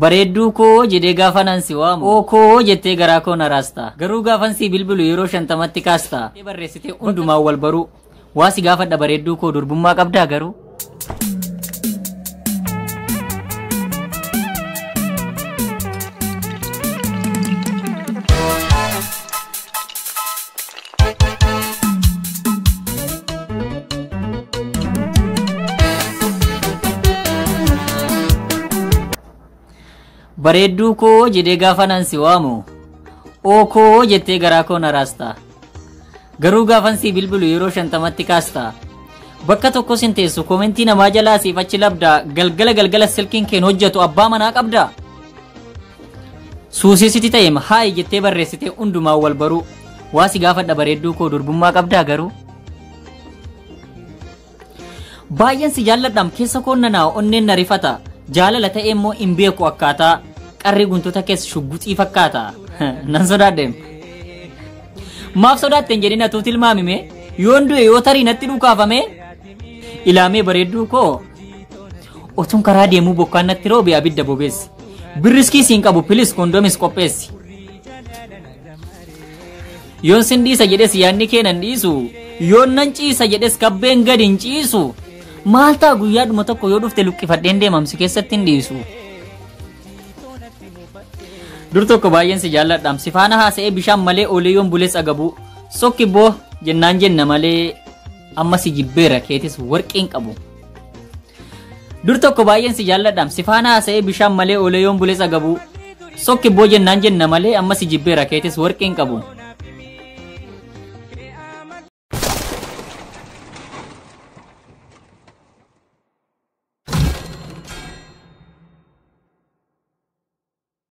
Bareedduu koo jedhee gaafa nan si waamu. Oo koo jettee garaa koo na raasta. Garuu gaafan si bilbilu yeroo 50tti kaasta. Barreessitee hundumaan wal baruu. Waa si gaafadha bareedduu koo durbummaa qabdaa garuu. Bareedduu koo jedhee gaafa nan si waamu. Oo koo jettee garaa koo na raasta. Garuu gaafan si bilbilu yeroo 50tti kaasta. Bakka tokkos hin teessu komentii namaa jalaa siif achi labda galgala galgala silkiin keen hojjetu abbaa manaa qabda. Suusii sitti ta'eem haayi jettee barreessitee hundumaan wal baruu. Waa si gaafadha bareedduu koo durbummaa qabdaa garuu. Baay'een si jaalladhaam keessa koon nanaa onneen na rifata. Jaalala ta'ee immoo hin beeku akkaataa qarri guntuta keessa shugguxii fakkaata. Nan sodaadheem. Maaf sodaatteen jedhin atuu tilmaamime yoon du'e yoo tarii natti dhukaafame ilaamee bareedduu koo otuun karaa deemuu bokkaan natti roobe abidda bobeessi. Birriskii siin qabu pilis kondomis qopheessi. Yoon sin dhiisa jedhes yaadni kee nan dhiisu yoon nan ciisa jedhes kabbeen gadi hin ciisu. Maal ta'a guyyaadhuma tokko yoo dhufte luqqifadheen deemamsi keessatti hin dhiisu. Dur tokko baay'een si jaalladhaam si faana haasa'ee bishaan malee oolee yoon bulees agabu sokki boo jennaan jenna malee amma si jibbeera keetis warqeen qabu. Dur tokko baay'een si jaalladhaam si faana haasa'ee bishaan malee oolee yoon bulees agabu sokki boo jennaan jenna malee amma si jibbeera keetis warqeen qabu.